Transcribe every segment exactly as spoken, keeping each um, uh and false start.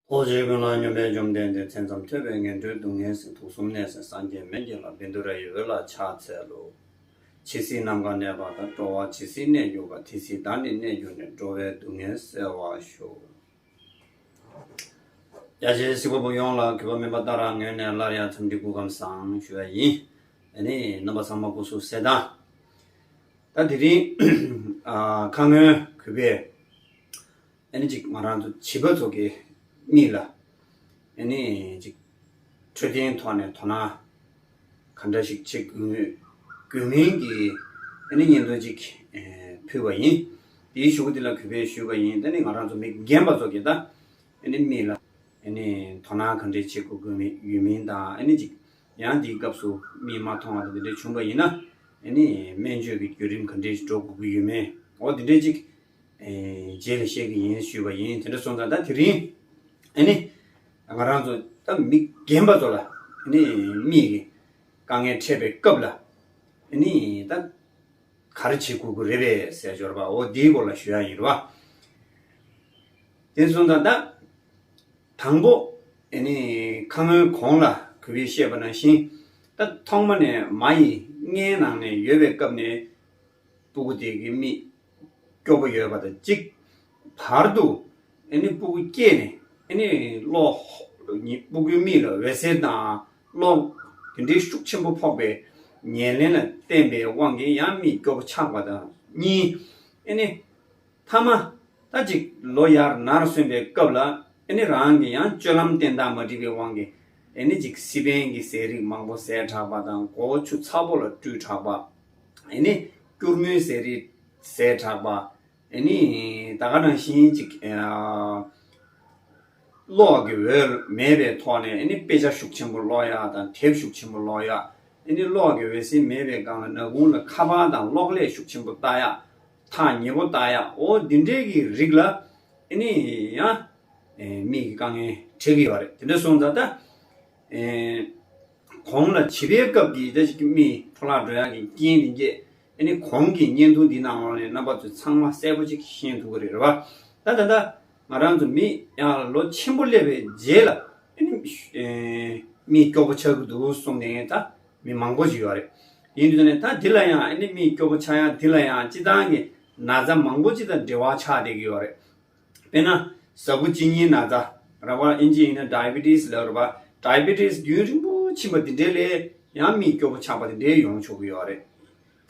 འཁོར་བཅས་ཀུན་ལ་སྙོམས་པའི་བཅོམ་ལྡན་འདས། མཚན་ཙམ་ཐོས་པས་ངན་འགྲོའི་སྡུག་བསྔལ་སེལ། དུག་གསུམ་ནད་སེལ་སངས་རྒྱས་མན་ཆད་ལ། བཻ་ཌཱུརྱ་ཡི་འོད་ལ་ཕྱག་འཚལ་ལོ། ཇི་སྲིད་ནམ་མཁའ་གནས་པ་དང་། འགྲོ་བ་ཇི་སྲིད་གནས་གྱུར་པ། དེ་སྲིད་བདག་ནི་གནས་གྱུར་ནས། འགྲོ་བའི་སྡུག་བསྔལ་སེལ་བར་ཤོག། རྒྱ་ཆེའི་གཟིགས་པ་པོ་ཡོངས་ལ་གུས་པ་སྨན་པ་ཏཱ་ར་ངོས་ནས་སླར་ཡང་འཚམས་འདྲི་སྐུ་ཁམས་བཟང་ཞུ་ཡ་ཡིན། ཨ་ནི་རྣམ་པ་ཚང་མ་སྐུ་གཟུགས་གསལ་ཐང་། ད་དེ་རིང་ཨ་ཁ་སྔོན་གུས་པས་ཨ་ནི་ཅིག་ང་རང་ཚོ་བྱིས་པ་ཚོ་གི་མིག་ལ་ཨ་ནི་ཅིག་འཕྲོད་བསྟེན་ཐོག་ནས་དོ་སྣང་ག་འདྲ་ཞིག་བྱེད་དགོས་དགོས་མིན་གྱི་ཨ་ནི་སྙན་ཐོ་ཅིག་ཨེ་ཕུལ་བ་ཡིན། དེའི་གཞུག་གུ་དེ་ལ་གུས་པས་ཞུས་པ་ཡིན། ད་ནི་ང་རང་ཚོ་མི་རྒན་པ་ཚོ་གི་ད་ཨ་ནི་མིག་ལ་ཨ་ནི་དོ་སྣང་ག་འདྲས་བྱེད་དགོས་དགོས་མིན་ཡོད་མིན་དང་། ཨ་ནི་ཅིག་ཡང་དེའི་སྐབས་སུ་མིག་མ་མཐོང་བ་དང་དེ་འདྲས་བྱུང་བ་ཡིན་ན། ཨ་ནི་སྨན་བཅོས་ཀྱི་བརྒྱུད་རིམ་ག་འདྲས་ཤིག་འགྲོ་དགོས་ཀྱི་ཡོད་མེད། འོ་དེ་འདྲས་ཅིག་ཨེ་རྗེས་ལ་བཤད་ཀྱི་ཡིན་ཞུས་པ་ཡིན། དེ་འདྲ་སོང་ཙང་ད་དེ་རིང་ཨ་ནི་ང་རང་ཚོ་ད་མི་རྒན་པ་ཚོ་ལ་ཨ་ནི་མིག་གི་དཀའ་ངལ་འཕྲད་པའི་སྐབས་ལ་ཨ་ནི་ད་ག་རེ་བྱེད་དགོས་ཀྱི་རེད་པས་ཟེར་འབྱོར་པ། འོ་དེའི་སྐོར་ལ་ཞུ་ཡ་ཡིན་རེད་བ། དེ་སོང་ཙང་ད་དང་པོ་ཨ་ནི་ཁ་སྔོན་གོང་ལ་གུས་པས་བཤད་པ་ནང་བཞིན། ད་ཐོག་མ་ནས་མ་ཡི་མངལ་ནང་ནས་ཡོད་པའི་སྐབས་ནས་སྤུ་གུ་དེ་གི་མིག་སྐྱོ་པོ་ཡོད་པ་དང་གཅིག། བར་དུ་ཨ་ནི་སྤུ་གུ་སྐྱེས་ནས་ཨ་ནི་གློག་སྤུ་གུའི་མིག་ལ་འོད་ཟེར་དང་གློག་དེ་འདྲའི་ཤུགས་ཆེན་པོ་ཕོག་པའི་ཉེར་ལེན་ལ་བརྟེན་པའི་དབང་གིས་ཡང་མིག་སྐྱོ་པོ་ཆགས་པ་དང་གཉིས། ཨ་ནི་མཐའ་མ་ད་ཅིག་ལོ་ཡར་ནར་སོན་པའི་སྐབས་ལ་ཨ་ནི་རང་གི་ཡང་སྤྱོད་ལམ་བསྟེན་སྟངས་མ་འགྲིག་པའི་དབང་གིས་ཨ་ནི་ཅིག་སི་པན་གྱི་ཟས་རིགས་མང་པོ་ཟས་དྲགས་པ་དང་། མགོ་བོ་ཆུ་ཚ་པོ་ལ་བཀྲུས་དྲགས་པ། ཨ་ནི་སྐྱུར་མོའི་ཟས་རིགས་ཟས་དྲགས་པ། ཨ་ནི་ད་ག་ནང་བཞིན་ཅིག་ཨ་གློག་གི་འོད་མེད་པའི་ཐོག་ནས་ཨ་ནི་དཔེ་ཆ་ཤུགས་ཆེན་པོ་ཀློག་ཡག་དང་དེབ་ཤུགས་ཆེན་པོ་ཀློག་ཡག་ཨ་ནི་གློག་གི་འོད་ཟེར་མེད་པའི་སྒང་ལ་ནག་ཁུང་ལ་ཁ་པར་དང་གློག་ཀླད་ཤུགས་ཆེན་པོ་ལྟ་ཡག་ཐག་ཉེ་པོ་ལྟ་ཡག་འོ་འདི་འདྲའི་གི་རིགས་ལ་ཨ་ནི་ཡང་ཨེ་མིག་གི་དཀའ་ངལ་འཕྲད་ཀྱི་ཡོད་རེད། དེ་འདྲ་སོང་ཙང་ད་ཨེ་གོང་ལ་བྱིས་པའི་སྐབས་ཀྱི་ད་ཅིག་མིག་འཕྲོ་བརླག་འགྲོ་ཡག་གི་རྐྱེན་དེ་འགྱེད་ཨ་ནི་གོང་གི་བརྙན་ཐུང་འདི་ནང་ལོགས་ནས་རྣམ་པ་ཚོས་ཚང་མ་གསལ་པོ་ཅིག་ཤེས་ཐུབ་ཀྱི་རེད་རེད་བ། ད་ད་ལྟ་ང་རང་ཚོ་མི་ཡང་ལོ་ཆེན་པོ་སླེབས་པའི་རྗེས་ལ་ཨ་ནི་ཨེ་མིག་སྐྱོ་པོ་ཆགས་ཀྱི་འདུག་གསུངས་ནས་ད་མི་མང་པོ་ཞིག་ཡོད་རེད། ཡིན་དུས་ད་ནི་ད་འདི་ལ་ཡང་ཨ་ནི་མིག་སྐྱོ་པོ་ཆགས་ཡག་འདི་ལ་ཡང་སྤྱི་བཏང་གི་ན་ཚ་མང་པོ་ཅིག་དང་འབྲེལ་བ་ཆགས་བསྡད་ཀྱི་ཡོད་རེད། དཔེར་ན་ཟ་ཁུ་གཅིན་སྙིའི་ན་ཚ་ར་བ། ཨིན་ཇི་ཡིན་ན་ཌའི་བི་ཊི་སི་ལབ་རེད་པ། ཌའི་བི་ཊི་སི་རྒྱུན་རིང་པོ་ཕྱིན་པ་འདི་འདྲའི་ལས་ཡང་མིག་སྐྱོ་པོ་ཆགས་པ་འདི་འདྲའི་ཡོང་ཆོག་གི་ཡོད་རེད།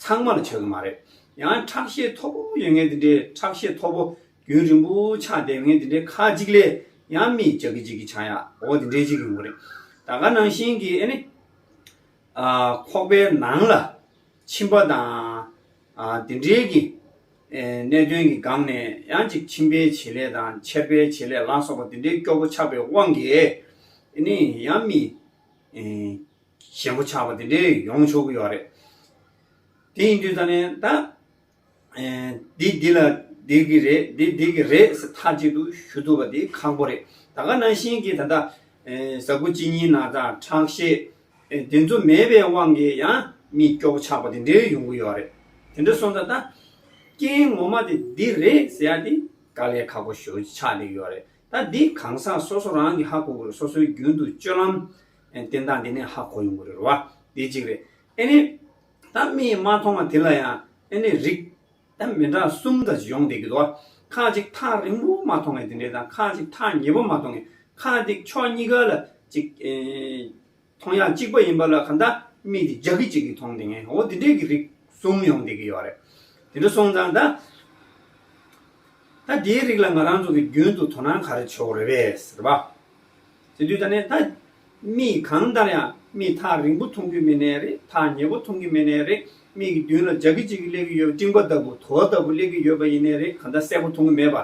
ཚང་མ་ལ་ཆགས་ཀྱི་མ་རེད། ཡང་ཁྲག་ཤེད་མཐོ་པོ་ཡོད་མཁན་འདི་འདྲའི་ཁྲག་ཤེད་མཐོ་པོ་རྒྱུན་རིང་པོ་ཆགས་བསྡད་མཁན་འདི་འདྲའི་ཁག་ཅིག་ལས་ཡང་མིག་འཇག་གི་འཇིག་གི་ཆགས་ཡག་འོ་འདི་འདྲའི་ཅིག་ཡོང་གི་རེད། ད་ག་ནང་བཞིན་གྱི་ཨ་ནི་ཨ་ཁོག་པའི་ནང་ལ་མཆིན་པ་དང་ཨ་དེ་འདྲའི་གི་ཨེ་གནད་དོན་གྱི་སྒང་ནས་ཡང་ཅིག་མཆིན་པའི་བྱེད་ལས་དང་མཆེར་པའི་བྱེད་ལས་ལ་སོགས་པ་དེ་འདྲའི་སྐྱོ་པོ་ཆགས་པའི་དབང་གིས་ཨ་ནི་ཡང་མིག་ཨེ་ཞན་པོ་ཆགས་པ་དེ་འདྲའི་ཡོང་ཆོག་གི་ཡོད་རེད། དེ་ཡིན་དུས་ད་ནས་ད་ཨེ་འདི་འདི་ལ་འདི་གི་རེད། འདི་འདི་གི་རེད་ཟེར་མཐའ་གཅིག་ཏུ་ཞུ་ཐུབ་པ་དེ་ཁག་པོ་རེད། ད་ག་ནང་བཞིན་གྱི་ད་ལྟ་ཨེ་ཟ་ཁུ་གཅིན་སྙིའི་ན་ཚ། ཁྲག་ཤེད། ཨེ་དེ་ཚོ་མེད་པའི་དབང་གིས་ཡང་མིག་སྐྱོ་པོ་ཆགས་པ་དེ་འདྲའི་ཡོང་གི་ཡོད་རེད། དེ་འདྲ་སོང་ཙང་ད་རྐྱེན་ངོ་མ་དེ་འདི་རེད་ཟེར་ཡ་དེ་དཀའ་ལས་ཁག་པོ་ཞེ་པོ་ཅིག་ཆགས་བསྡད་ཀྱི་ཡོད་རེད། ད་འདི་གང་ཟག་སོ་སོ་རང་གིས་ཧ་གོ་དགོས་རེད། སོ་སོའི་རྒྱུན་དུ་སྤྱོད་ལམ་ཨེ་བསྟེན་སྟངས་དེ་ནས་ཧ་གོ་ཡོང་གི་རེད་བ། དེ་གཅིག་རེད། ཨེ་ནི་ད་མིག་མ་མཐོང་བ་དེ་ལ་ཡང་ཨེ་ནི་རིགས་ད་མི་འདྲ་གསུམ་ཙམ་ཡོང་བསྡད་ཀྱི་འདུག་ཁ་ཅིག་ཐག་རིང་པོ་མ་མཐོང་མཁན་དེ་འདྲས་དང་། ཁ་ཅིག་ཐག་ཉེ་པོ་མ་མཐོང་མཁན། ཁ་ཅིག་ཕྱོགས་གཉིས་ཀ་ལ་ཅིག་ཨེ་མཐོང་ཡག་གཅིག་པ་ཡིན་པ་ལ་གང་ལྟར་མིག་དེ་འཇག་གི་འཇག་གི་མཐོང་བསྡད་མཁན། འོ་དེ་འདྲས་ཀྱི་རིགས་གསུམ་ཡོང་བསྡད་ཀྱི་ཡོད་རེད། དེ་འདྲ་སོང་ཙང་ད་ད་དེའི་རིགས་ལ་ང་རང་ཚོ་གི་རྒྱུན་དུ་དོ་སྣང་ག་རེ་བྱེད་དགོས་རེད་པས་ཟེར་བ། དེ་དུས་ད་ནས་ད་མིག་གང་ལྟར་ཡང་མིག་ཐག་རིང་པོ་མཐོང་གི་མེད་ནའི་རེད། ཐག་ཉེ་པོ་མཐོང་གི་མེད་ནའི་རེད། མིག་གི་མདུན་ལ་འཇག་གི་འཇག་གི་སླེབས་ཀྱི་ཡོད། སྤྲིན་པ་ལྟ་བུ། དུ་བ་ལྟ་བུ་སླེབས་ཀྱི་ཡོད་པ་ཡིན་ནའི་རེད། གང་ལྟར་གསལ་པོ་མཐོང་གི་མེད་པ།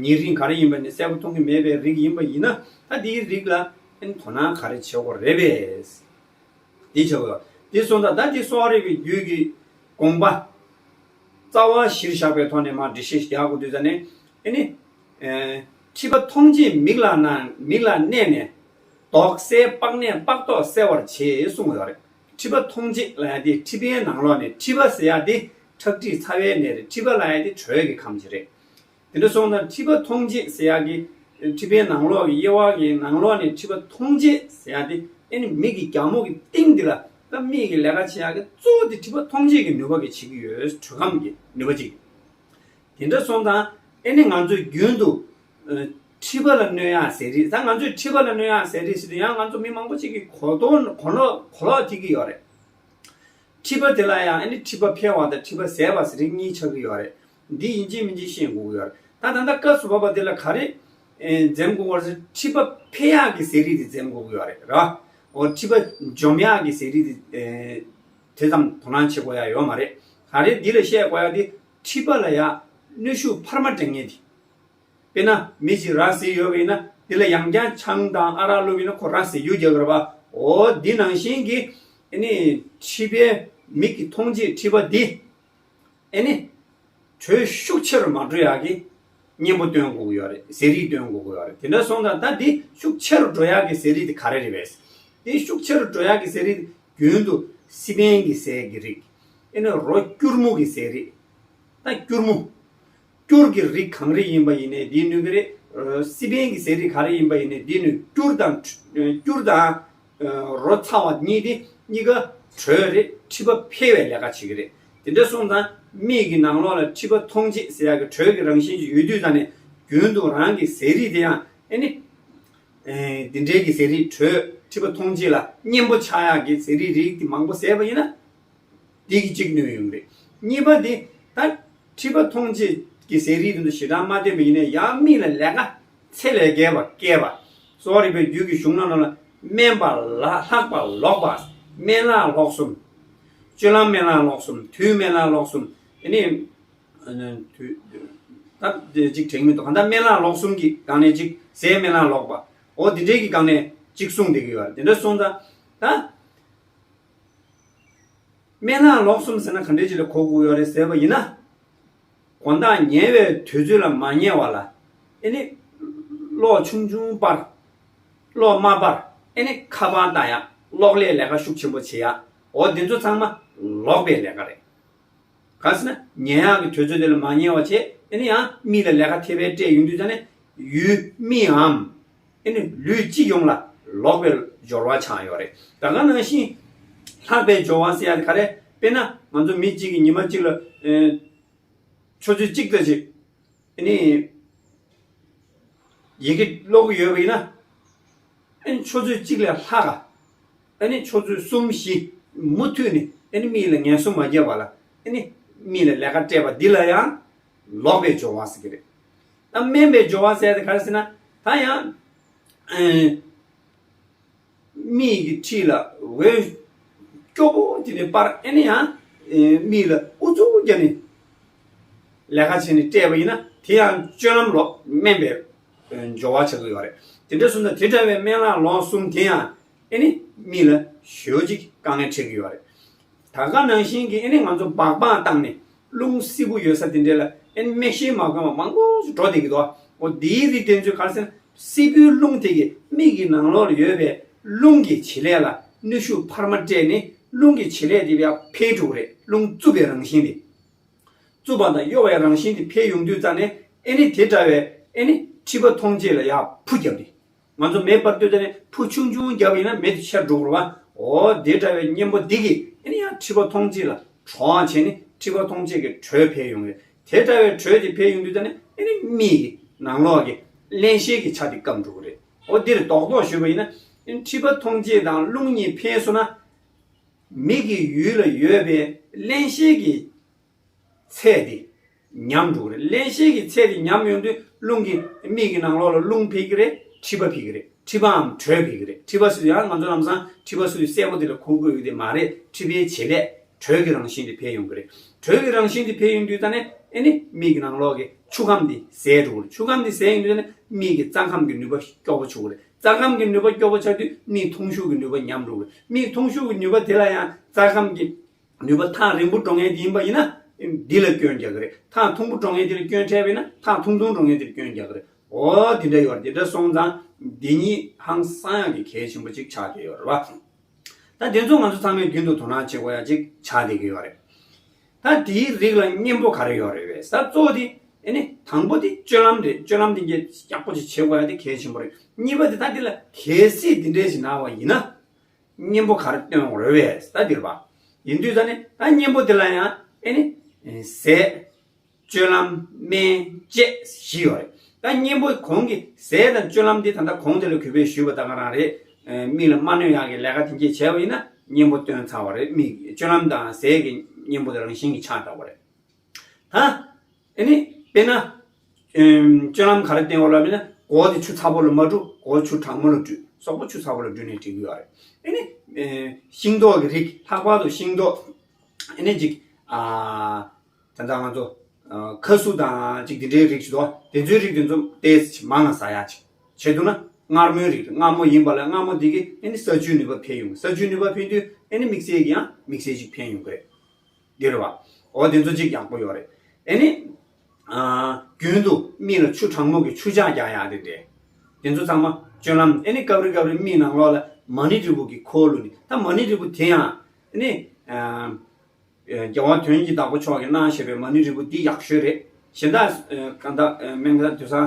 ཉེ་རིང་ག་རེ་ཡིན་པ་ནི་གསལ་པོ་མཐོང་གི་མེད་པའི་རིགས་ཡིན་པ་ཡིན་ན། ད་དེའི་རིགས་ལ་ཨ་ནི་དོ་སྣང་ག་རེ་བྱེད་དགོས་རེད་པས། དེ་བྱེད་དགོས། དེ་སོང་ཙང་ད་དེ་གསོ་བ་རིག་པའི་རྒྱུད་ཀྱི་དགོངས་པ་རྩ་བ་གཞིར་བཞག་པའི་ཐོག་ནས་མར་འགྲེལ་བཤད་རྒྱག་དགོས་དུས་ཙ་ནས། ཨ་ནི་ཨེ་མཁྲིས་པ་མཐོང་བྱེད་མིག་ལ་ན་མིག་ལ་གནས་ནས། དོགས་སེལ་པགས་ནད་པགས་དོག་སེལ་བར་བྱེད་གསུངས་ཡོད་རེད། མཁྲིས་པ་མཐོང་བྱེད་ལབ་ཡ་དེ་མཁྲིས་པའི་ནང་ལོགས་ནས། མཁྲིས་པ་ཟེར་ཡ་དེ་ཁྲག་མཁྲིས་ཚ་བའི་ནད་རེད། མཁྲིས་པ་ལབ་ཡ་དེ་དྲོད་ཀྱི་ཁམས་ཅིག་རེད། དེ་འདྲ་སོང་ཙང་མཁྲིས་པ་མཐོང་བྱེད་ཟེར་ཡག་གི་ མཁྲིས་པའི་ནང་ལོགས་ཀྱི་དབྱེ་བ་གི་ནང་ལོགས་ནས་མཁྲིས་པ་མཐོང་བྱེད་ཟེར་ཡ་དེ་ཨེ་ནི་མིག་གི་རྒྱ་མོ་གི་གཏིང་འདི་ལ་ད་མིག་གི་ལས་ཀ་བྱེད་ཡ་གི་གཙོ་བོ་དེ་མཁྲིས་པ་མཐོང་བྱེད་ཀྱི་ནུས་པ་གི་བྱེད་ཀྱི་ཡོད། དྲོད་ཁམས་ཀྱི་ནུས་པ་གཅིག་དེ་འདྲ་སོང་ཙང་ཨེ་ནི་ང་ཚོས་རྒྱུན་དུ་ཨ་མཁྲིས་པ་ལ་གནོད་ཡ་ཟས་རིགས། ད་ང་ཚོས་མཁྲིས་པ་ལ་གནོད་ཡ་ཟས་རིགས་ཟེར་དུས་ཡང་ང་ཚོ་མི་མང་པོ་ཅིག་གིས་གོ་དོན་གོ་ལོག་གོ་ལོག་ཐིག་གི་ཡོད་རེད། མཁྲིས་པ་དེ་ལ་ཡང་ཨ་ནི་མཁྲིས་པ་འཕེལ་བ་དང་མཁྲིས་པ་ཟད་པ་ཟེར་རིགས་གཉིས་ཆགས་ཀྱི་ཡོད་རེད། འདི་ཡིན་གཅིག་མིན་གཅིག་ཤེས་དགོས་ཀྱི་ཡོད་རེད། ད་ད་ལྟ་སྐབས་སུ་བབ་པ་དེ་ལ་ག་རེ་ཨེ་འཛེམ་དགོས་པ་ཟེར། མཁྲིས་པ་འཕེལ་ཡག་གི་ཟས་རིགས་དེ་འཛེམ་དགོས་ཀྱི་ཡོད་རེད་ར། འོ་མཁྲིས་པ་འཇོམས་ཡག་གི་ཟས་རིགས་དེ་ཨེ་དེ་ཙམ་དོ་སྣང་བྱེད་དགོས་ཡ་ཡོད་མ་རེད། ག་རེ་འདི་ལ་བཤད་དགོས་ཡ་དེ་མཁྲིས་པ་ལ་ཡ་གནོན་ཤུགས་འཕར་མ་སྤྲད་མཁན་དེ། དཔེར་ན་མི་གཅིག་ར་བཟི་ཡོད་པ་ཡིན་ན་དེ་ལ་ཡང་བསྐྱར་ཆང་དང་ཨ་རག་བླུགས་པ་ཡིན་ན་ཁོ་ར་བཟི་རྒྱུ་རྒྱག་གི་རེད་པ། འོ་འདི་ནང་བཞིན་གྱི་ཨ་ནི་མཁྲིས་པའི་མིག་གི་མཐོང་བྱེད་མཁྲིས་པ་འདི་ཨ་ནི་དྲོད་ཤུགས་ཆེ་རུ་མ་འགྲོ་ཡག་གི་གཉེན་པོ་སྟོན་དགོས་ཀྱི་ཡོད་རེད། ཟས་རིགས་སྟོན་དགོས་ཀྱི་ཡོད་རེད། དེ་འདྲ་སོང་ཙང་ད་འདི་ཤུགས་ཆེ་རུ་འགྲོ་ཡག་གི་ཟས་རིགས་དེ་ག་རེ་རེད་པས། འདི་ཤུགས་ཆེ་རུ་འགྲོ་ཡག་གི་ཟས་རིགས་རྒྱུན་དུ་སི་པན་གྱི་ཟས་ཀྱི་རིགས། ཨ་ནི་རོ་སྐྱུར་མོ་གི་ཟས་རིགས། ད་སྐྱུར་མོ། སྐྱུར་གྱི་རིགས་གང་རེ་ཡིན་པ་ཡིན་ནའི་འདི་གནོད་ཀྱི་རེད། ཨ་སི་པན་གྱི་ཟས་རིགས་ག་རེ་ཡིན་པ་ཡིན་ནའི་འདི་གནོད། སྐྱུར་དང་སྐྱུར་དང་ཨ་རོ་ཚ་བ་གཉིས་དེ་གཉིས་ཀ་དྲོད་རེད། མཁྲིས་པ་འཕེལ་བའི་ལས་ཀ་བྱེད་ཀྱི་རེད། དེ་འདྲ་སོང་ཙང་མིག་གི་ནང་ལོགས་ལ་མཁྲིས་པ་མཐོང་བྱེད་ཟེར་ཡག་གི་དྲོད་ཀྱི་རང་བཞིན་ཅིག་ཡོད་དུས་ཙང་ནས་རྒྱུན་དུ་རང་གི་ཟས་རིགས་དེ་ཡང་ཨ་ནི་ཨེ་འདི་འདྲའི་གི་ཟས་རིགས། དྲོད་མཁྲིས་པ་མཐོང་བྱེད་ལ་གཉེན་པོ་ཆགས་ཡག་གི་ཟས་རིགས་རིགས་དེ་མང་པོ་ཟས་པ་ཡིན་ན། འདི་གི་གཅིག་གནོད་ཡོང་རེད། གཉིས་པ་འདི་ད་མཁྲིས་པ་མཐོང་བྱེད་ཀྱི་ཟས་རིགས་དེ་ཚོ་ཞེ་དྲག་མ་བསྟེན་པ་ཡིན་ན་ཡང་མིག་ལ་ལས་ཀ་ཚད་ལས་བརྒལ་བ་བཀལ་བ། གསོ་བ་རིག་པའི་རྒྱུད་ཀྱི་གཞུང་ནང་ལ་དམན་པ་ལ་ལྷག་པ་ལོག་པ། དམན་ལྷག་ལྷོག་གསུམ། སྤྱོད་ལམ་དམན་ལྷག་ལྷོག་གསུམ། དུས་དམན་ལྷག་ལྷོག་གསུམ། དེ་ནས་ཨ་ནི་དུས་ད་དེ་གཅིག་དྲན་མི་འདུག་གང་ལྟར་དམན་ལྷག་ལྷོག་གསུམ་གྱི་སྒང་ནས་གཅིག་ཟས་དམན་ལྷག་ལོག་པ། འོ་དེ་འདྲའི་གི་སྒང་ནས་གཅིག་གསུངས་བསྡད་ཀྱི་ཡོད་རེད། དེ་འདྲ་སོང་ཙང་ད། དམན་ལྷག་ལྷོག་གསུམ་ཟེར་ན་ག་འདྲས་ཅིག་ལ་གོ་དགོས་ཡོད་རེད་ཟེར་བ་ཡིན་ན། དགོང་དག་ཉལ་བའི་དུས་ཚོད་ལ་མ་ཉལ་བ་ལ། ཨེ་ནི། གློག་ཆུང་ཆུང་སྤར། གློག་དམའ་སྤར། ཨེ་ནི་ཁ་པར་ལྟ་ཡག་གློག་ཀླད་ལས་ཀ་ཤུགས་ཆེན་པོ་བྱེད་ཡག་འོ་དེ་ཚོ་ཚང་མ་ལོག་པའི་ལས་ཀ་རེད། ག་ཟེར་ན་ཉལ་ཡག་གི་དུས་ཚོད་དེ་ལ་མ་ཉལ་བ་བྱས། ཨེ་ནི་ཡང་མིག་ལ་ལས་ཀ་ཐེབས་པའི་སྤྲད་ཡོང་དུས་ཙ་ནས་ཡུལ་མིག་འམ། ཨེ་ནི་ལུས་སྤྱི་ཡོངས་ལ་ལོག་པའི་སྦྱོར་བ་ཆགས་ཡོད་རེད། ད་ག་ནང་བཞིན་ལྷག་པའི་སྦྱོར་བ་ཟེར་ཡ་དེ་ག་རེ། དཔེར་ན་ང་ཚོ་མི་གཅིག་གིས་ཉི་མ་གཅིག་ལ་ཨེ་ཆུ་ཚོད་གཅིག་ཙམ་ཅིག་ཨེ་ནི་ཡི་གེ་ཀློག་གི་ཡོད་པ་ཡིན་ན། ཨེ་ནི་ཆུ་ཚོད་གཅིག་ལས་ལྷག་ག་ཨེ་ནི་ཆུ་ཚོད་གསུམ་བཞི་མུ་མཐུད་ནས་ཨེ་ནི་མིག་ལ་ངལ་གསོ་མ་བརྒྱབ་པ་ལ་ཨེ་ནི་མིག་ལ་ལས་ཀ་སྤྲད་པ་འདི་ལ་ཡང་ལོག་པའི་སྦྱོར་བ་ཟེར་གྱི་རེད། ད་དམན་པའི་སྦྱོར་བ་ཟེར་ཡ་དེ་ག་རེ་ཟེར་ན། ད་ཡང་ཨེ་མིག་གི་འཁྲིས་ལ་འོད་སྐྱོ་པོ་དེ་ནས་སྤར། ཨེ་ནི་ཡང་ཨེ་མིག་ལ་ཨུ་ཚུགས་བརྒྱབ་ནས་ལས་ཀ་བྱས་ནས་སྤྲད་པ་ཡིན་ན་དེ་ཡང་སྤྱོད་ལམ་ལོག་དམན་པའི་ཨེ་སྦྱོར་བ་ཆགས་ཀྱི་ཡོད་རེད། དེ་འདྲ་སོང་ཙང་དེ་འདྲ་བའི་དམན་ལྷག་ལོག་གསུམ་དེ་ཡང་ཨེ་ནི་མིག་ལ་ཞེ་པོ་ཅིག་དཀའ་ངལ་འཕྲད་ཀྱི་ཡོད་རེད། ད་ག་ནང་བཞིན་གྱི་ཨེ་ནི་ང་ཚོ་སྦག་སྦག་བཏང་ནས་རླུང་བསིལ་པོ་ཡོད་ས་དེ་འདྲ་ལ་ཨེ་ནི་མིག་ཤེལ་མ་གོན་པ་མང་པོ་ཞིག་འགྲོ་བསྡད་ཀྱི་འདུག་འོ་དེའི་རིགས་དེ་ཚོས་ག་རེ་ཟེར་ན། བསིལ་པོའི་རླུང་དེ་གིས་མིག་གི་ནང་ལོགས་ལ་ཡོད་པའི་རླུང་གི་བྱེད་ལས་ལ་གནོན་ཤུགས་འཕར་མ་སྤྲད་ནས་རླུང་གི་བྱེད་ལས་དེ་ཡར་འཕེལ་འགྲོ་གི་རེད། རླུང་རྩུབ་པའི་རང་བཞིན་དེ། རྩུབ་པ་དང་གཡོ་བའི་རང་བཞིན་དེ་འཕེལ་ཡོང་དུས་ཙ་ནས་ཨེ་ནི་དེ་འདྲ་བའི་ཨེ་ནི་མཁྲིས་པ་མཐོང་བྱེད་ལ་ཡར་ཕུ་བརྒྱབ་སྟེ། ང་ཚོ་མེ་སྤར་དུས་ཙ་ནས་ཕུ་ཆུང་ཆུང་བརྒྱབ་པ་ཡིན་ན་མེ་དེ་ཆེར་འགྲོ་གི་རེད་པ། འོ་དེ་འདྲ་བའི་གཉེན་པོ་འདི་གིས་ཨེ་ནི་ཡང་མཁྲིས་པ་མཐོང་བྱེད་ལ་གྲང་བ་བྱས་ནས་མཁྲིས་པ་མཐོང་བྱེད་ཀྱི་དྲོད་འཕེལ་ཡོང་གི་རེད། དེ་འདྲ་བའི་དྲོད་དེ་འཕེལ་ཡོང་དུས་ཙ་ནས་ཨེ་ནི་མིག་གི་ནང་ལོགས་ཀྱི་བརླན་གཤེར་གྱི་ཆ་དེ་སྐམ་འགྲོ་གི་རེད། འོ་འདིར་རྡོག་རྡོག་ཞུས་པ་ཡིན་ན་ཨེ་ནི་མཁྲིས་པ་མཐོང་བྱེད་དང་རླུང་གཉིས་འཕེལ་སོང་ན། མིག་གི་ཡུལ་ལ་ཡོད་པའི་བརླན་གཤེར་གྱི་ཚད་དེ་ཉམས་འགྲོ་གི་རེད། བརླན་གཤེར་གྱི་ཚད་དེ་ཉམས་ཡོང་དུས་རླུང་གི་མིག་གི་ནང་ལོགས་ལ་རླུང་འཕེལ་གྱི་རེད། མཁྲིས་པ་འཕེལ་གྱི་རེད། མཁྲིས་པའམ་དྲོད་འཕེལ་གྱི་རེད། མཁྲིས་པ་ཟེར་དུས་ཡང་ང་ཚོ་ལམ་སང་མཁྲིས་པ་ཟེར་དུས་གསལ་པོ་དེ་ལ་གོ་དགོས་ཡོད་དེ་མ་རེད། མཁྲིས་པའི་བྱེད་ལས་དྲོད་ཀྱི་རང་བཞིན་དེ་འཕེལ་ཡོང་གི་རེད། དྲོད་ཀྱི་རང་བཞིན་དེ་འཕེལ་ཡོང་དུས་ཙ་ནས་ཨེ་ནི་མིག་གི་ནང་ལོགས་ཀྱི་ཆུ་ཁམས་དེ་ཟད་འགྲོ་གི་རེད། ཆུ་ཁམས་དེ་ཟད་ཡོང་དུས་ཙ་ནས་མིག་གི་རྩ་ཁམས་ཀྱི་ནུས་པ་སྐྱོ་པོ་ཆགས་ཀྱི་རེད། རྩ་ཁམས་ཀྱི་ནུས་པ་སྐྱོ་པོ་ཆགས་དུས་མིག་མཐོང་ཤུགས་ཀྱི་ནུས་པ་ཉམས་འགྲོ་གི་རེད། མིག་མཐོང་ཤུགས་ཀྱི་ནུས་པ་དེ་ལ་ཡང་རྩ་ཁམས་ཀྱི་ནུས་པ་ཐག་རིང་པོ་འགྲོ་མཁན་དེ་ཡིན་པ་ཡིན་ན། འདི་ལ་སྐྱོན་རྒྱག་གི་རེད། ཐག་ཐུང་པོ་འགྲོ་མཁན་དེ་ལ་སྐྱོན་འཕྲད་པ་ཡིན་ན་ཐག་ཐུང་ཐུང་འགྲོ་མཁན་དེ་ལ་སྐྱོན་རྒྱག་གི་རེད། འོ་དེ་འདྲ་ཡོད་རེད། དེ་འདྲ་སོང་ཙང་འདི་གཉིས་ཧང་སང་ཡག་གི་གལ་ཆེན་པོ་ཅིག་ཆགས་བསྡད་ཡོད་རེད་བ། ད་དེ་ཚོ་ང་ཚོ་ཚང་མས་རྒྱུན་དུ་དོ་སྣང་བྱེད་དགོས་ཡ་ཅིག་ཆགས་བསྡད་ཀྱི་ཡོད་རེད། ད་དེའི་རིགས་ལ་གཉེན་པོ་ག་རེ་ཡོད་རེད་པས། ད་གཙོ་བོ་དེ་ ཨེ་ནི་དང་པོ་དེ་སྤྱོད་ལམ་རེད། སྤྱོད་ལམ་དེ་འདྲ་ཡག་པོ་ཅིག་བྱེད་དགོས་ཡ་དེ་གལ་ཆེན་པོ་རེད། གཉིས་པ་དེ་ད་འདི་ལ་གལ་སྲིད་འདི་འདྲ་ཞིག་ན་བ་ཡིན་ན། གཉེན་པོ་ག་རེ་སྟོན་དགོས་རེད་བས། ད་འདིར་བ་ཡིན་དུས་ད་ནི་ད་གཉེན་པོ་དེ་ལ་ཡང་ཨེ་ནི་ཟས། སྤྱོད་ལམ། སྨན་བཅས་བཞི་ཡོད་རེད། ད་གཉེན་པོ་གོང་གི་ཟས་དང་སྤྱོད་ལམ་འདི་ད་ལྟ་གོང་དེ་ལ་གུས་པས་ཞུས་པ་ད་ག་རང་རེད། ཨེ། མི་ལ་མ་གནོད་ཡག་གི་ལས་ཀ་དེ་འདྲ་བྱས་པ་ཡིན་ན་གཉེན་པོ་སྟོན་ཚར་བ་རེད། མི་སྤྱོད་ལམ་དང་ཟས་ཀྱི་གཉེན་པོ་དེ་རང་བཞིན་གྱིས་ཆགས་འགྲོ་བ་རེད། ད་ཨེ་ནི་དཔེར་ན། ཨེམ། སྤྱོད་ལམ་ག་རེ་བསྟན་དགོས་ལབ་ན། མགོ་དེ་ཆུ་ཚ་པོ་ལ་མ་བཀྲུ། མགོ་ཆུ་གྲང་མོ་ལ་བཀྲུས། སོག་པོ་ཆུ་ཚ་པོ་ལ་བཀྲུས་ནས་འགྲིག་གི་ཡོད་རེད། ཨེ་ནི། ཨེ། ཤིང་ཏོག་གི་རིགས། ལྷག་པར་དུ་ཤིང་ཏོག་ཨེ་ནི་ཅིག་ཨ། ད་ལྟ་ང་ཚོ། ཨ། ཁ་ཟུ་དང་ཅིག་དེ་འདྲའི་རིགས་ཤིག་འདུག་དེ་ཚོའི་རིགས་དེ་ཚོ་ཏོག་ཙམ་མང་ང་ཟ་ཡ་ཅིག་བྱེད་ཐུབ་ན། མངར་མོའི་རིགས། མངར་མོ་ཡིན་པ་ལ་མངར་མོ་འདི་གིས་ཨེ་ནི་ས་ཆུའི་ནུས་པ་འཕེལ་ཡོང་། ས་ཆུའི་ནུས་པ་འཕེལ་དུས་ཨེ་ནི་དམིགས་བསལ་གྱི་ཡང་དམིགས་བསལ་ཅིག་འཕེལ་ཡོང་གི་རེད། འདི་རེད་བ། འོ་དེ་ཚོ་ཅིག་ཡག་པོ་ཡོད་རེད། ཨེ་ནི། ཨ། རྒྱུན་དུ་མིག་ལ་ཆུ་གྲང་མོ་གི་ཆུ་འཇག་རྒྱག་ཡག་དེ་འདྲས། དེ་ཚོ་ཚང་མ་སྤྱོད་ལམ། ཨེ་ནི་སྐབས་རེ་སྐབས་རེ་མིག་ནང་ལོགས་ལ་མ་ཎི་རིལ་བུ་གི་ཁུ་བླུགས་ནས། ད་མ་ཎི་རིལ་བུ་དེ་ཡང་ཨེ་ནི། ཨ། རྒྱལ་བ་དོན་གྱི་བདག་པོ་མཆོག་གིས་གནང་བཞག་པའི་མ་ཎི་རིལ་བུ་འདི་ཡག་ཤོས་རེད། གཞན་དག་གང་ལྟར་སྨན་ཁང་དུས་སང་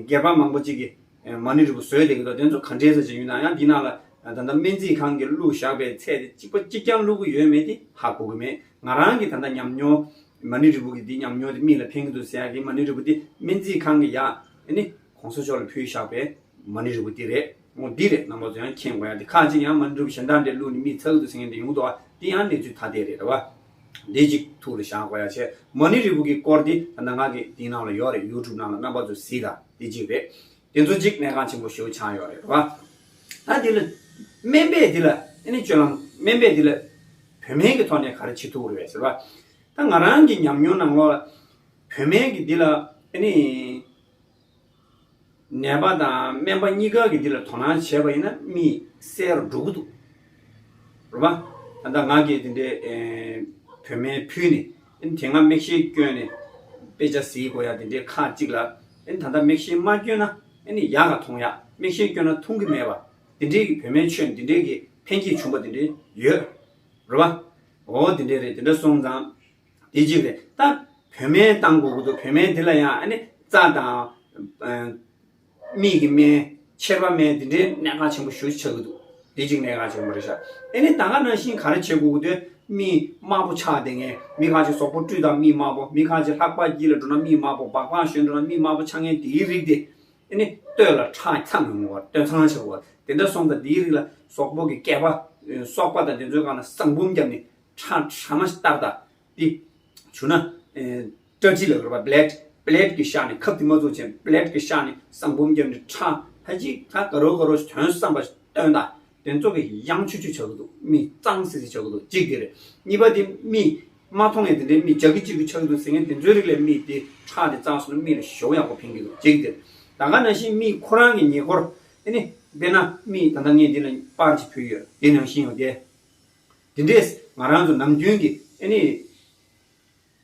སྒེར་པ་མང་པོ་ཅིག་གིས་མ་ཎི་རིལ་བུ་བཟོས་བསྡད་ཀྱི་འདུག་དེ་ཚོ་ག་འདྲས་ཟེར་བྱས་ཡོད་ན་ཡང་འདི་ནང་ལ་ད་ལྟ་སྨན་རྩིས་ཁང་གིས་བླུགས་བཞག་པའི་ཚད་དེ་གཅིག་པ་གཅིག་རྐྱང་བླུགས་ཀྱི་ཡོད་མེད་དེ་ཧ་གོ་གི་མེད། ང་རང་གིས་ད་ལྟ་ཉམས་མྱོང་། མ་ཎི་རིལ་བུ་གི་འདི་ཉམས་མྱོང་དེ་མིག་ལ་ཕན་གྱི་འདུག་ཟེར་ཡག་གི་མ་ཎི་རིལ་བུ་འདི་སྨན་རྩིས་ཁང་གིས་ཡག་ཨེ་ནི་གོང་ས་མཆོག་ལ་ཕུལ་བཞག་པའི་མ་ཎི་རིལ་བུ་འདི་རེད། འོ་འདི་རེད། རྣམ་པ་ཚོ་ཡང་མཁྱེན་དགོས་ཡ་དེ། ཁ་ཅིག་ཡང་མ་ཎི་རིལ་བུ་གཞན་དག་འདྲས་བླུགས་ནས་མིག་ཚ་གི་འདུག་ཟེར་མཁན་དེ་ཡོང་གི་འདུག་བ། དེ་ཡང་གནས་ཚུལ་ཐ་དད་རེད། རེད་བ། འདི་གཅིག་ཐུགས་ལ་བཞག་དགོས་ཡ་བྱས། མ་ཎི་རིལ་བུ་གི་སྐོར་འདི་ད་ལྟ་ང་གི་འདི་ནང་ལ་ཡོད་རེད། ཡུ་ཊུབ་ནང་ལ། རྣམ་པ་ཚོ་གཟིགས་དང་། འདི་གཅིག་རེད། དེ་ཚོ་གཅིག་གནད་འགག་ཆེན་པོ་ཞེ་པོ་ཆགས་ཡོད་རེད། རེད་བ། ད་འདི་ལ་སྨན་པས་འདི་ལ་ཨེ་ནི་སྤྱོད་ལམ། སྨན་པས་འདི་ལ་བོད་སྨན་གྱི་ཐོག་ནས་ག་རེ་བྱེད་ཐུབ་རེད་ཟེར་བ། ད་ང་རང་གི་ཉམས་མྱོང་ནང་ལོགས་ལ་བོད་སྨན་གྱི་འདི་ལ་ཨེ་ནི། ནད་པ་དང་སྨན་པ་གཉིས་ཀ་གིས་འདི་ལ་དོ་སྣང་བྱས་པ་ཡིན་ན་མིག་གསལ་རུ་འགྲོ་གི་འདུག་རེད་པ། ད་ལྟ་ང་གིས་འདི་འདྲའི་ཨེ་བོད་སྨན་ཕུལ་ནས། ཨེ་དེ་སྔ་མིག་ཤེལ་བསྐྱོན་ནས་དཔེ་ཆ་གཟིགས་དགོས་ཡ་དེ་འདྲའི་ཁག་ཅིག་ལ། ཨེ་ད་ལྟ་མིག་ཤེལ་མ་བསྐྱོན་ན་ཨེ་ནི་ཡག་ག་མཐོང་ཡ། མིག་ཤེལ་བསྐྱོན་ན་མཐོང་གི་མེད་པ། དེ་འདྲའི་གི་བོད་སྨན་མཆོད་ནས་དེ་འདྲའི་གི་ཕན་སྐྱེད་བྱུང་པ་དེ་འདྲའི་ཡོད་རེད་པ། འོ་དེ་འདྲའི་རེད། དེ་འདྲ་སོང་ཙང་། དེ་གཅིག་རེད། ད་བོད་སྨན་བཏང་དགོས་ཀྱི་འདུག་བོད་སྨན་དེ་ལ་ཡང་ཨ་ནི་རྩ་དང་། ཨ། མིག་གི་སྨན། མཆེར་པ་སྨན་དེ་འདྲའི་གནད་འགག་ཆེན་པོ་ཞེ་པོ་ཆགས་ཀྱི་འདུག་དེ་གཅིག་གནད་འགག་ཆེན་པོ་རེད་ཤག་ཨ་ནི་ད་ག་ནང་བཞིན་ག་རེ་བྱེད་དགོས་ཀྱི་འདུག་མིག་དམར་པོ་ཆགས་བསྡད་མཁན། མི་ཁ་ཅིག་གཟུགས་པོ་བཀྲུས་དང་མིག་དམར་པོ། མི་ཁ་ཅིག་ལྷགས་པ་དཀྱིལ་ལ་འགྲོ་ན་མིག་དམར་པོ། སྦག་སྦག་ཞོན་འགྲོ་ན་མིག་དམར་པོ་ཆགས་མཁན་དེའི་རིགས་དེ། ཨ་ནི་སྟོད་ལ་ཁྲག་ཚང་ཡོང་གི་ཡོད་རེད། སྟོད་འཚངས་ཆགས་ཀྱི་ཡོད་རེད། དེ་འདྲ་སོང་ཙང་དེའི་རིགས་ལ་གཟུགས་པོ་གི་སྐེད་པ། ཨེ། སོག་པ་དང་དེ་ཚོའི་སྒང་ལ་ཟངས་བུམ་བརྒྱབ་ནས་ཁྲག་ཁྲག་མ་ཞིག་བཏབ་དང་། དེ་བྱུང་ན། ཨེ། སྐྲ་མཁྲིས་ལ་རེད་པ། པེ་ལེཊ། པེ་ལེཊ་གི་ཤག་ནས། ཁབ་དེ་མ་བཙུགས་ཆེད་པེ་ལེཊ་གི་ཤག་ནས་ཟངས་བུམ་བརྒྱབ་ནས་ཁྲག་ད་ཅིག་ད་ག་རོ་ག་རོ་ཞིག་ཐོན་བསམ་པ་ཞིག་བཏོན་དང་། དེ་ཚོ་གི་ཡང་ཆུ་ཆུ་ཆགས་ཀྱི་འདུག་མིག་གཙང་སིལ་སིལ་ཆགས་ཀྱི་འདུག་གཅིག་དེ་རེད། གཉིས་པ་དེ་མིག་མ་མཐོང་ཡས་དེ་འདྲའི་མིག་འཇའ་གི་གཅིག་གི་ཆགས་ཀྱི་འདུག་ཟེར་མཁན་དེ་ཚོའི་རིགས་ལ་མིག་དེ་ཁྲག་དེ་གཙང་སོང་ན་མིག་ལ་ཞེ་པོ་ཡག་པོ་ཕན་གྱི་འདུག་གཅིག་དེ་རེད། ད་ག་ནང་བཞིན་མིག་ཁོ་རང་གི་ཉེ་འཁོར། ཨ་ནི་དཔེར་ན་མིག་ད་ལྟ་ངས་འདི་ལ་པར་ཅིག་ཕུལ་ཡོད། དེ་ནང་བཞིན་ཡོད་དེ། དེ་འདྲས་ང་རང་ཚོ་ནམ་རྒྱུན་གྱི་ཨ་ནི།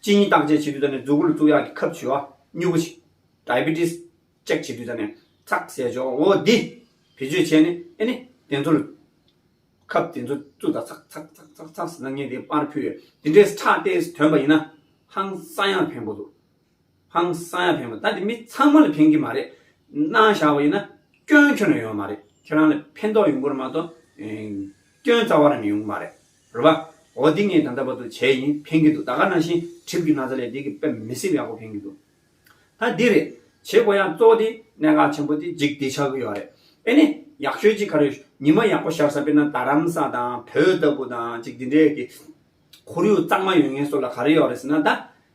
གཅིན་སྙི་བརྟག་དཔྱད་བྱེད་དུས་ད་ནི་མཛུབ་གུ་ལ་བཙུགས་ཡག་གི་ཁབ་བྱེད་པ་སྨྱུ་གུ་ཞིག་ཌའི་བི་ཊི་སི་ཅེག་བྱེད་དུས་ད་ནི་ཚག་ཟེར་ཆོག་འོ་འདི་བེད་སྤྱོད་བྱས་ནས་ཨ་ནི་དེ་ཚོ་ལ་ཁབ་དེ་ཚོ་བཙུགས་དང་། ཚག་ཚག་ཚག་ཚག་ཚག་ཟེར་ན། ངས་དེ་པར་ཕུལ་ཡོད། དེ་འདྲས་ཁྲག་ཏོག་ཙམ་ཐོན་པ་ཡིན་ན་ཧང་སང་ཡང་ཕན་པོ་འདུག་ཧང་སང་ཡང་ཕན་པ། ད་དེ་མི་ཚང་མ་ལ་ཕན་གྱི་མ་རེད། གནང་བཞག་པ་ཡིན་ན་སྐྱོན་ཁྱོན་ནས་ཡོད་མ་རེད། ཁྱེད་རང་ལ་ཕན་ཐོགས་ཡོང་གི་རེད་མ་གཏོགས། ཨེ། སྐྱོན་རྩ་བ་ནས་ཡོང་གི་མ་རེད། རེད་པ། འོ་འདི་ངས་ད་ལྟ་བར་དུ་བྱས་ཡིན། ཕན་གྱི་འདུག་ད་ག་ནང་བཞིན་གྲིབ་ཀྱི་ན་ཚ་ལས་འདི་གི་དཔེ་མི་སྲིད་ཡག་པོ་ཕན་གྱི་འདུག་ད་འདི་རེད། བྱེད་དགོས་ཡག་གཙོ་བོ་དེ་གནད་འགག་ཆེན་པོ་དེ་གཅིག་འདི་ཆགས་ཀྱི་ཡོད་རེད། ཨེ་ནི་ཡག་ཤོས་གཅིག་ག་རེ། ཉི་མ་ཡག་པོ་ཤར་ས། དཔེར་ན་རྡ་རམ་ས་དང་བོད་ལྟ་བུ་དང་ཅིག་འདི་འདྲའི་གི་ཁོར་ཡུག་གཙང་མ་ཡོད་མཁན་སོགས་ལ་ག་རེ་ཡོད་རེད་ཟེར་ན། ད་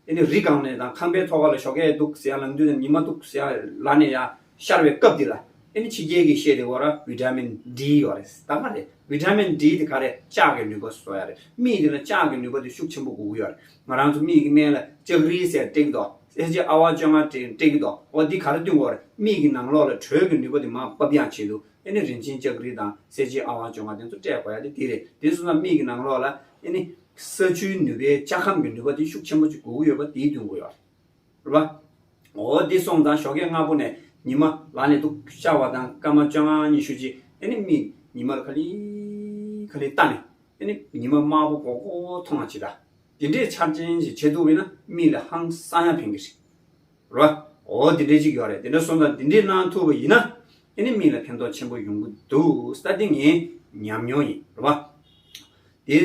ཨེ་ནི་རི་སྒང་ནས་དང་ཁང་པའི་ཐོག་ཁ་ལ་ཞོགས་ཀས་འདུག་ཟེར་ཡ། ལངས་དུས་ཉི་མ་འདུག་ཟེར་ཡ་ལ་ནས་ཡ་ཤར་བའི་སྐབས་འདི་ལ་ཨེ་ནི་ཕྱི་རྒྱལ་གྱིས་བཤད་དེ་ཡོད་ར། བི་ཊ་མིན་ཌི་ཡོད་རེད། ད་ག་རེད། བི་ཊ་མིན་ཌི་དེ་ག་རེད། ལྕགས་ཀྱི་ནུས་པ་གསོ་ཡ་རེད། མིག་དེ་ལ་ལྕགས་ཀྱི་ནུས་པ་དེ་ཤུགས་ཆེན་པོ་དགོས་ཀྱི་ཡོད་རེད། ང་རང་ཚོ་མིག་གི་སྨན་ལ་ལྕགས་རིལ་ཟེར་སྤྲད་ཀྱི་འདུག་སེར་ལྕེ་ཨ་ཝ་བཅོ་ལྔ་སྤྲད་སྤྲད་ཀྱི་འདུག་འོ་འདི་ག་རེ་བསྟུན་དགོས་རེད། མིག་གི་ནང་ལོགས་ལ་དྲོད་ཀྱི་ནུས་པ་དེ་མར་ཕབ་ཡག་ཆེད་དུ། ཨེ་ནི་རིན་ཆེན་ལྕགས་རིལ་དང་སེར་ལྕེ་ཨ་ཝ་བཅོ་ལྔ་དེ་ཚོ་སྤྲད་དགོས་ཡ་དེ་དེ་རེད། དེ་སོང་ཙང་མིག་གི་ནང་ལོགས་ལ་ཨེ་ནི་ས་ཆུའི་ནུས་པའི་ལྕགས་ཁམས་ཀྱི་ནུས་པ་དེ་ཤུགས་ཆེན་པོ་ཅིག་དགོས་ཀྱི་ཡོད་པ་དེའི་འདུན་དགོས་ཡོད་རེད་པ། འོ་དེ་སོང་ཙང་ཞོགས་ཀས་སྔ་པོ་ནས་ཉི་མ་ལངས་ནས་འདུག་ཤར་བ་དང་སྐར་མ་བཅོ་ལྔ་ཉི་ཤུ་ཅིག་ཨེ་ནི་མིག་ཉི་མ་ལ་ག་ལེ་ག་ལེ་ལྟ་ནས་ཨེ་ནི་ཉི་མ་དམར་པོ་སྒོར་སྒོར་མཐོང་བ་ཅིག་དང་། དེ་འདྲའི་འཆར་ཅན་ཞིག་བྱེད་ཐུབ་པ་ཡིན་ན་མིག་ལ་ཧང་སང་ཡ་ཕན་གྱི་རེད། རེད་བ། འོ་དེ་འདྲའི་ཅིག་ཡོད་རེད། དེ་འདྲ་སོང་ཙང་དེ་འདྲའི་གནང་ཐུབ་པ་ཡིན་ན་ཨ་ནི་མི་ལ་ཕན་ཐོགས་ཆེན་པོ་ཡོང་གི་འདུག་ས། དེ་ངའི་ཉམས་མྱོང་ཡིན། རེད་བ། དེ་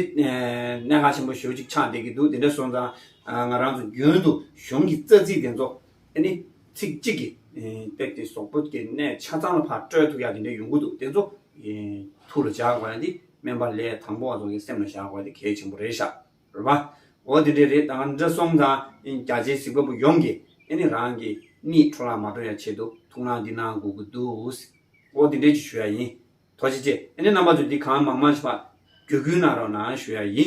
གནད་འགག་ཆེན་པོ་ཞེ་པོ་ཅིག་ཆགས་བསྡད་ཀྱི་འདུག་དེ་འདྲ་སོང་ཙང་ང་རང་ཚོ་རྒྱུན་དུ་གཞུང་གི་རྩ་ཚིག་དེ་ཚོ་ཨ་ནི་ཚིག་གཅིག་གིས་སྟེགས་ཏེ་གཟུགས་པོ་གི་གནས་ཆ་ཚང་ལ་ཕར་སྤྲོད་ཐུབ་ཡག་དེ་འདྲ་ཡོང་གི་འདུག་དེ་ཚོ་ཐུགས་ལ་འཇགས་དགོས་ཡ་དེ་སྨན་པ་ལས་དང་པོ་བ་ཚོ་གི་སེམས་ལ་བཞག་དགོས་ཡ་དེ་གལ་ཆེན་པོ་རེད་ཤག་རེད་པ། འོ་དེ་འདྲས་རེད། ད་འདྲ་སོང་ཙང་རྒྱ་ཆེའི་གཟིགས་པ་པོ་ཡོངས་ཀྱིས་ཨ་ནི་རང་གི་གཉིད་འཕྲོ་བརླག་མ་འགྲོ་ཡ་ཆེད་དུ་ཐུགས་སྣང་འདི་གནང་དགོས་ཀྱི་འདུག་འོ་དེ་འདྲས་ཅིག་ཞུ་ཡ་ཡིན། ཐུགས་རྗེ་ཆེ། ཨ་ནི་རྣམ་པ་ཚོས་འདི་གང་མང་མང་ཞིག་ཕར་བརྒྱུད་སྐུལ་གནང་རོགས་གནང་ཞུ་ཡ་ཡིན།